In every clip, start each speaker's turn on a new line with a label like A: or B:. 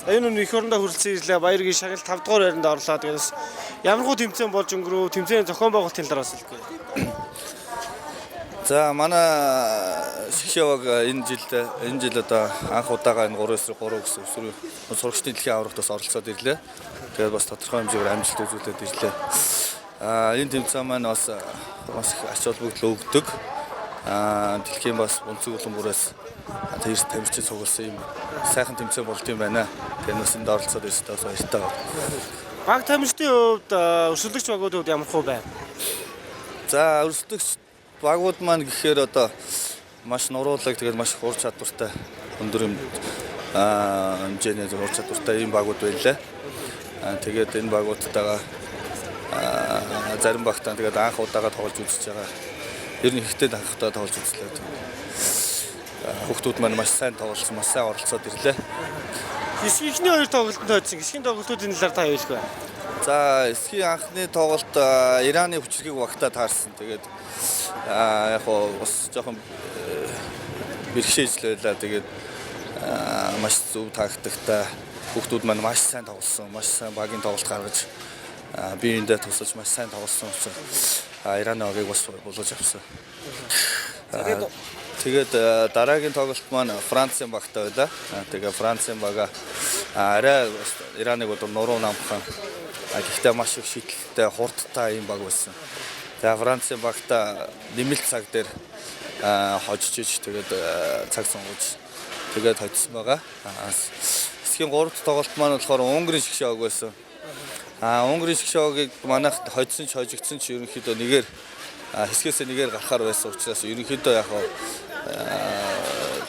A: За энэ өнөө эх орондоо хүрэлцэн ирлээ. Баяргийн шагнал 5 дугаар байранд орлоо. Тэгээд бас ямар хуу тэмцээн болж өнгөрөв? Тэмцээний зохион байгуулалтын талаар бас хэлэхгүй.
B: За манай шгшээ баг энэ жил одоо анх удаага энэ 3-9-3 гэсэн өсвөр сурагчдын дэлхийн аваргад бас оролцоод ирлээ. Тэгээд бас тодорхой хэмжээгээр амжилт үзүүлээд ирлээ. Энэ тэмцээн маань бас бас их ач холбогдол өгдөг. Дэлхийн бас өнцөг улам бүрээс тэр тамирчин цугласан юм сайхан тэмцээн болд юм байна. Тэгээд бас энд оролцоод ирсэндээ бас баяртай байна.
A: Баг тамирчдын хувьд өрсөлдөгч багуудын хувьд ямар хуу байв?
B: За өрсөлдөгч багууд маань гэхээр одоо маш нуруулаг, тэгээд маш их ур чадвартай, өндөр юм хэмжээний ур чадвартай ийм багууд байлаа. Тэгээд энэ багуудтайгаа зарим багтаа тэгээд анх удаага тоглож үзэж байгаа. Ер нь ихтэй анх удаа тоглож үзлээ. Хүүхдүүд маань маш сайн тоглосон, маш сайн оролцоод ирлээ.
A: Хэсгийн эхний хоёр тоглолтод хоцсон. Хэсгийн тоглолтуудын талаар та юу хэлэх вэ?
B: За эсхийн анхны тоглолт Ираны хүчирхэг багтаа таарсан. Тэгээд яг хоо бас жоохон бэрхшээж л байлаа. Тэгээд маш зөв тактиктай хүүхдүүд маань маш сайн тоглосон. Маш сайн багийн тоглолт гаргаж биеиндээ тусалж маш сайн тоглосон учраас Ираны багийг бас булгаж авсан. Тэгээд дараагийн тоглолт маань Францын багтай байлаа. Тэгээ Францын бага арай бас Ираныг бол нуруу намхан. Гэхдээ маш их шидэлтэй, хурдтай ийм баг байсан. Тэгээ Францын багта нэмэлт цаг дээр хожиж иж тэгээд цаг сонгож тэгээд хоцсон байгаа. Хэсгийн 3 дахь тоглолт маань болохоор Унгарын шгшээ баг байсан. Унгарын шгшээ багийг манайх хоцсон ч хожигдсон ч ерөнхийдөө нэгээр хэсгээсээ нэгээр гарахаар байсан учраас ерөнхийдөө яг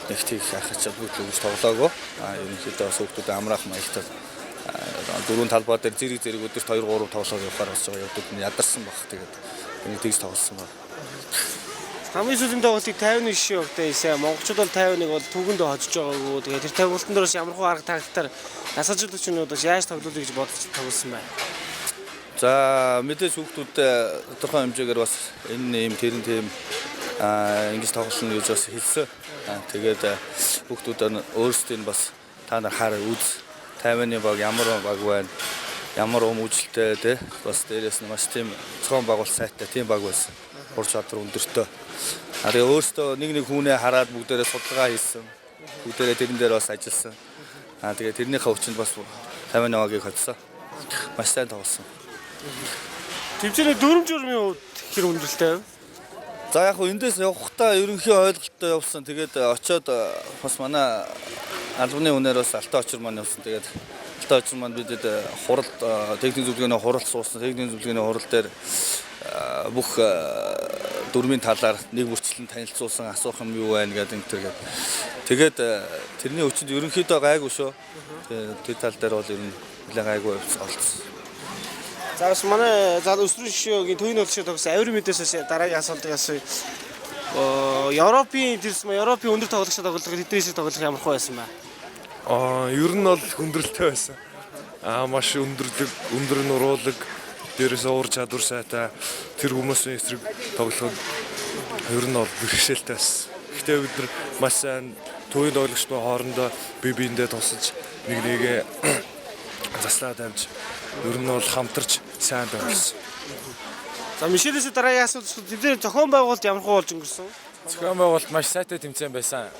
B: нэг тийх ахаж бүгд л өгч тоглоагүй. Ерөнхийдөө бас хүүхдүүд амраах маягтай дөрвөн талбай дээр зэрэг зэрэг өдөрт 2 3 тоглоод явахаар бас жоо явдад нь ядарсан баг. Тэгээд энийг тэгж тоглосон баг.
A: Хамгийн сүүлийн тоглолтыг 51 шишээ багтаа хийсэн. Монголчууд бол 51 бол түүгэндээ хожиж байгаагүй. Тэгээд тэр тоглолтын дээрээс ямар хуу арга тактикаар дасгалжуулагчнууд бас яаж тоглоулъя гэж бодож тоглосон байна.
B: За мэдээж хүүхдүүдтэй тодорхой хэмжээгээр бас энэ ийм тэр нь тийм ингэж тоглоно гэж бас хэлсэн. Тэгээд хүүхдүүд нь өөрсдөө нь бас та нар хараа үз. Тайваны баг ямар баг байна? Ямар өмүүлэлтэй те бас дээрээс нь маш тийм зохион байгуулалт сайтай тийм баг байсан. Ур чадвар өндөртэй. Тэгээ өөрсдөө нэг нэг хүнээ хараад бүгдээрээ судалгаа хийсэн. Бүгдээрээ тэрэн дээр бас ажилласан. Тэгээ тэрнийхээ хүчинд бас Тайваны багийг хоцсон. Маш сайн тоглосон.
A: Тэмцээний дүрм журмын хувьд хэр хүндрэлтэй вэ?
B: За яг хөө эндээс явахдаа ерөнхий ойлголттой явсан. Тэгээд очоод бас манай албаны үнээр бас Алтан очир маань явсан. Тэгээд Алтан очир маань бидэд хурал техник зөвлөгөөний хурал суусан. Техник зөвлөгөөний хурал дээр бүх дүрмийн талаар нэг бүрчлэн танилцуулсан, асуух юм юу байна гэдэг энэ төр гээд. Тэгээд тэрний хүчинд ерөнхийдөө гайгүй шүү. Тэгээд тэр тал дээр бол ер нь нэлээд гайгүй олцсон.
A: За бас манай за өсвөрийн шишээгийн төвийн тоглогчид тогсон авир мэдээс бас дараагийн асуултыг асууя. Европын тэрс ма Европын өндөр тоглогчид тоглох тэдний тоглох ямар хуу байсан бэ?
C: Ер нь бол хүндрэлтэй байсан. Маш өндөрлөг, өндөр нуруулаг, дээрээс уур чадвар сайтай тэр хүмүүсийн эсрэг тоглоход ер нь бол бэрхшээлтэй байсан. Гэхдээ бид нар маш сайн төвийн тоглогчдын хоорондоо бие биендээ тусалж нэг нэгээ заслаа тавьж ер нь бол хамтарч сайн тоглосон.
A: За Мишелээс дараагийн асуулт тэмцээний зохион байгуулалт ямар хуу болж өнгөрсөн?
D: Зохион байгуулалт маш сайтай тэмцээн байсан.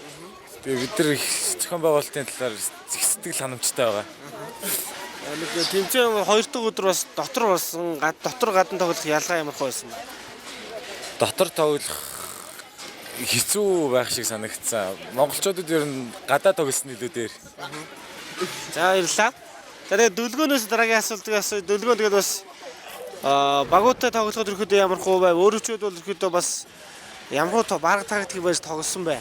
D: Тэгээ бид нар их зохион байгуулалтын талаар их сэтгэл ханамжтай байгаа.
A: Нэг тэмцээн хоёр дахь өдөр бас дотор болсон, дотор гадна тоглох ялгаа ямар хуу байсан бэ?
D: Дотор тоглох хэцүү байх шиг санагдсан. Монголчуудад ер нь гадаа тоглосон илүү дээр.
A: За баярлалаа. За тэгээд дүлгөөнөөс дараагийн асуултыг асууя. Дүлгөөн тэгээд бас багуудтай тоглоход ерөөдөө ямар хуу байв? Өөрөвчүүд бол ерөөдөө бас ямар хуу бараг тактик байж тоглосон бай.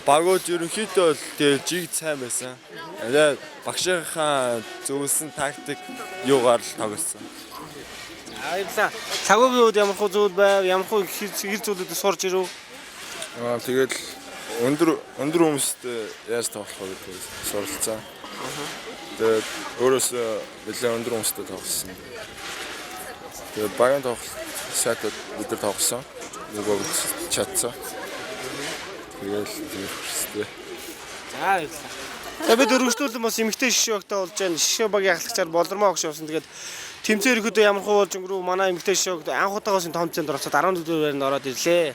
E: Багууд ерөнхийдөө бол тэгээ жиг сайн байсан. Тэгээд багшийнхаа зөвлөсөн тактик юугаар л тоглосон.
A: За баярлалаа. Цагуугийн үед ямар хуу зүйл байв? Ямар хуу хэр зүйлүүдээ сурч ирв?
E: Тэгээд өндөр өндөр хүмүүстэй яаж тоглох вэ гэдгийг суралцсан. Тэгээд өөрөөсөө нэлээд өндөр хүмүүстэй тоглосон. Тэгээд багийн тоглолт сайтай бид нар тоглосон. Нэг баг чадсан. Тэгээд тийм хэрэгтэй.
A: За баярлалаа. За, бид өргөжлүүлэн бас эмэгтэй шгшээ багтай болж байна. Шгшээ багийн ахлагчаар Болормоо огш явсан. Тэгээд тэмцээн ерөөдөө ямар хуу болж өнгөрөв? Манай эмэгтэй шгшээ багт анх удаагаас том тэмцээнд оролцоод 11 дугаар байранд ороод ирлээ.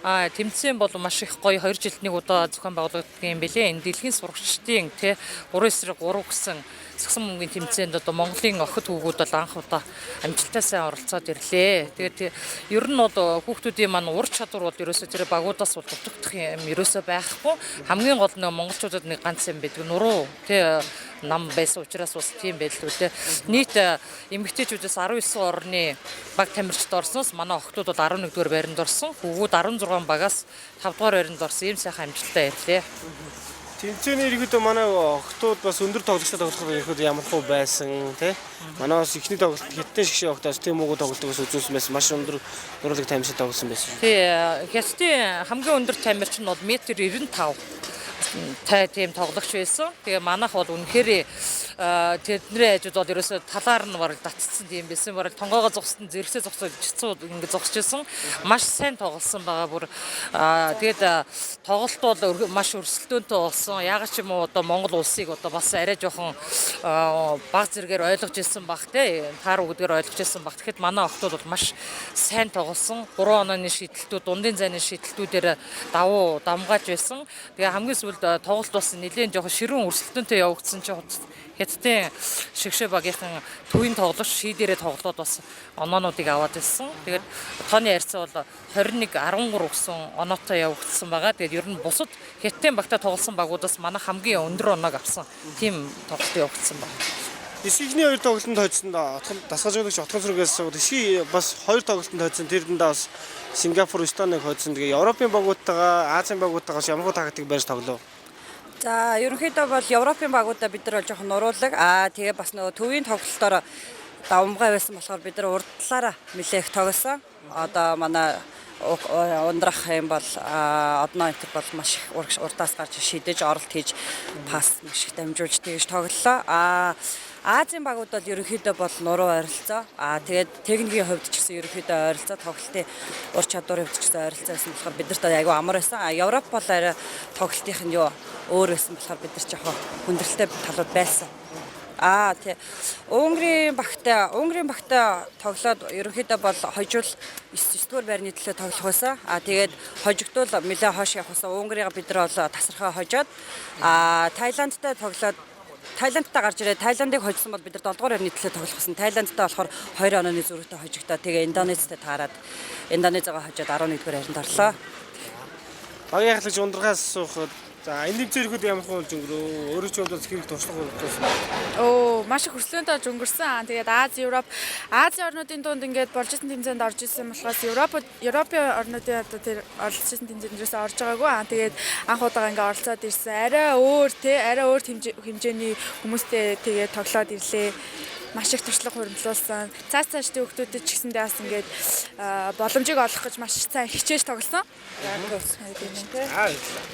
F: Аа, тэмцээн бол маш их гоё, 2 жилд нэг удаа зохион байгуулагддаг юм билээ. Энэ дэлхийн сурагчдын, тий, 3 эсрэг 3 гэсэн сагсан бөмбөгийн тэмцээнд одоо Монголын охид хүүгүүд бол анх удаа амжилттай сайн оролцоод ирлээ. Тэгээд ер нь бол хүүхдүүдийн маань ур чадвар бол ерөөсөө тэр багуудаас бол дутагдах юм ерөөсөө байхгүй. Хамгийн гол нь монголчуудад нэг ганц юм байдаг. Нуруу, тий, нам байсан учраас бас тийм байдал үлээ. Нийт эмэгтэйчүүдээс 19 орны баг тамирчид орсноос манай охидууд бол 11 дугаар байранд орсон. Хүүгүүд 16 багаас 5 дугаар байранд орсон. Ийм сайхан амжилттай ирлээ.
A: Тэмцээний ерөөдөө манай охтууд бас өндөр тоглогчтой тоглоход ерөөдөө ямар хуу байсан, тий. Манай бас эхний тоглолт хятадын шгшээ багтаас тийм үгүй тоглолтог бас үзүүлсэн байсан. Маш өндөр нуруулаг тамирчид тоглосон байсан.
F: Тий, хятадын хамгийн өндөр тамирчин нь бол метр 95 тай тийм тоглогч байсан. Тэгээ манайх бол үнэхээр тэдний хажууд бол ерөөсөө талаар нь бараг татцсан тийм байсан. Бараг тонгоогоо зогссон, зэрэгцээ зогсоод чицүү ингэ зогсож байсан. Маш сайн тоглосон байгаа бүр. Тэгээд тоглолт бол маш өрсөлдөөнтэй болсон. Яагаад ч юм уу одоо Монгол улсыг одоо бас арай жоохон баг зэрэгээр ойлгож ирсэн баг, те. Таар үгдгээр ойлгож ирсэн баг. Тэгэхэд манай охтууд бол маш сайн тоглосон. 3 онооны шидэлтүүд, дундын зайны шидэлтүүдээр давуу дамгааж байсан. Тэгээ хамгийн сүүлд тоглолт бас нэлээд жоохон ширүүн өрсөлдөөнтэй явагдсан чинь Хятадын шгшээ багийнхан төвийн тоглогч шийдэрээ тоглоод бас оноонуудыг аваад ирсэн. Тэгээд тооны харьцаа бол 21 13 гэсэн оноотой явагдсан байгаа. Тэгээд ер нь бусад Хятадын багтаа тоглосон багуудаас манай хамгийн өндөр оноог авсан тийм тоглолт явагдсан байна.
A: Эсхийний хоёр тоглолтод хожсон Отхон дасгалжуулагч Отхон сүргээс сууд. Эсхий бас хоёр тоглолтод хожсон. Тэр дундаа бас Сингапур, Эстоныг хожсон. Тэгээ Европын багуудтайгаа, Азийн багуудтайгаа ямар хуу тактик барьж тоглов?
G: За, ерөнхийдөө бол Европын багуудаа бид нар бол жоохон нуруулаг. Аа, тэгээ бас нөгөө төвийн тоглолтоор давамгай байсан болохоор бид нар урд талаараа нэлээх тоглосон. Одоо манай ундрах юм бол одноо энтер бол маш их урдаас гарч шидэж, оролт хийж, пас маш их дамжуулж тэгж тоглолоо. Аа, Азийн багууд бол ерөнхийдөө бол нуруу ойролцоо. Аа, тэгээд техникийн хувьд ч гэсэн ерөнхийдөө ойролцоо, тоглолтын ур чадварын хувьд ч гэсэн ойролцоо байсан болохоор бид нарт айгүй амар байсан. А Европ бол арай тоглолтынх нь юу өөр байсан болохоор бид нар жоохон хүндрэлтэй талууд байсан. Аа, тий. Унгарын багтай тоглоод ерөнхийдөө бол хожвол 9 дугаар байрны төлөө тоглох байсан. Аа, тэгээд хожигдвол нэлээ хойш явах байсан. Унгарыг бид нар бол тасархай хожоод, аа, Таиландтай тоглоод, Таиландтай гарч ирээд Таиландыг хожсон бол бид нар 7 дугаар байрны төлөө тоглох байсан. Таиландтай болохоор 2 онооны зөрүүтэй хожигдоо. Тэгээ Индонезтэй таарад Индонезиогоо хожоод 11 дугаар байранд орлоо.
A: Багийн ахлагч Ундрахаас асуухад, за, энэ тэмцээн ерөөдөө ямар хуу болж өнгөрөө? Өөрөө ч хувьд хэрэг туршлага болсон.
H: Оо, маш их өрсөлдөөнтэй болж өнгөрсөн. Тэгээд Ази, Европ, Азийн орнуудын дунд ингээд болж исэн тэмцээнд орж исэн болохоос Европын орнуудын одоо тэр оролцож исэн тэмцээнд юусаа орж байгаагүй. Тэгээд анх удаага ингээд оролцоод ирсэн. Арай өөр, те, арай өөр хэмжээний хүмүүстэй тэгээд тоглоод ирлээ. Маш их туршлага хуримтлуулсан. Цааш цаашдын хүүхдүүдэд ч гэсэндээ бас ингээд боломжийг олох гэж маш сайн хичээж тоглосон.
A: Аа, баярлалаа.